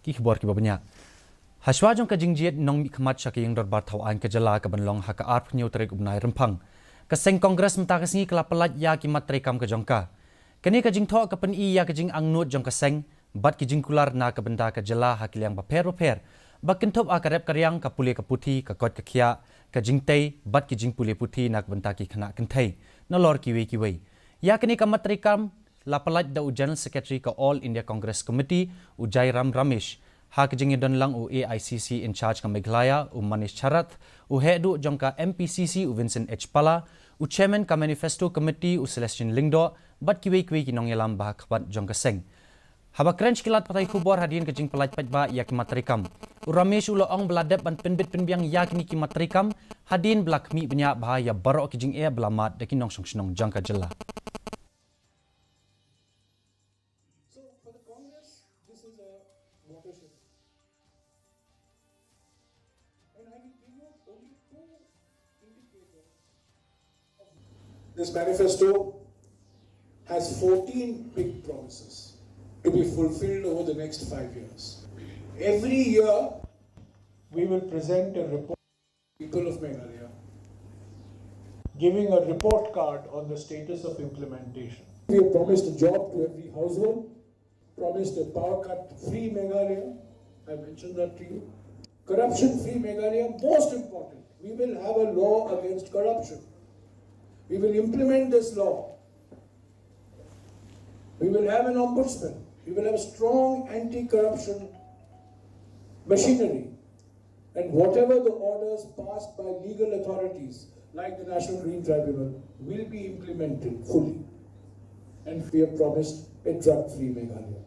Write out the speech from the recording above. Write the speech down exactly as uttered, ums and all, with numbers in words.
Ki khubor kiba bniah. Hashwa jong ka jingjied nongmihkhmat sha ka ïing dorbar thaw aiñ ka jylla kaban long ha ka arphew hynñiew tarik u bnai Rymphang, ka seng Congress mynta ka sngi ka la pyllait ïa ki mat treikam ka jong ka. Kane ka jingthoh ka pyni ïa ka jingangnud jong ka seng bad ki jingkular na ka bynta ka jylla ha ki liang bapher bapher, ba kynthup ha ka rep ka riang, ka pule ka puthi, ka koit ka khiah, ka jingtei bad ki jingpule puthi na ka bynta ki khynnah kynthei, nalor kiwei kiwei. Ïa kane ka mat treikam la pyllait da u General Secretary ka All India Congress Committee, u Jairam Ramesh, ha ka jingïadon lang u A I C C in charge ka Meghalaya, u Manish Charath, u heh duh jong ka M P C C, u Vincent H Pala, u Chairman ka Manifesto Committee, u Celestine Lyngdoh, bad kiwei kiwei ki nongïalam ba ha khmat jong ka seng. Haba kren sha ki lad pathai khubor hadien ka jingpyllait paidbah ïa ki mat treikam, u Ramesh u la ong ba la dep ban pynbit pynbiang ïa kine ki mat treikam hadien ba la khmih bniah bha ïa baroh ki jingeh ba la mad da ki nongshong shnong jong ka jylla. So for the Congress, this is a watershed. And I will give you only two indicators. This manifesto has fourteen big promises to be fulfilled over the next five years. Every year, we will present a report to the people of Meghalaya, giving a report card on the status of implementation. We have promised a job to every household, promised a power cut free Meghalaya. I mentioned that to you. Corruption free Meghalaya, most important. We will have a law against corruption. We will implement this law. We will have an ombudsman. We will have a strong anti-corruption machinery. And whatever the orders passed by legal authorities, like the National Green Tribunal, will be implemented fully. And we have promised a drug-free Meghalaya.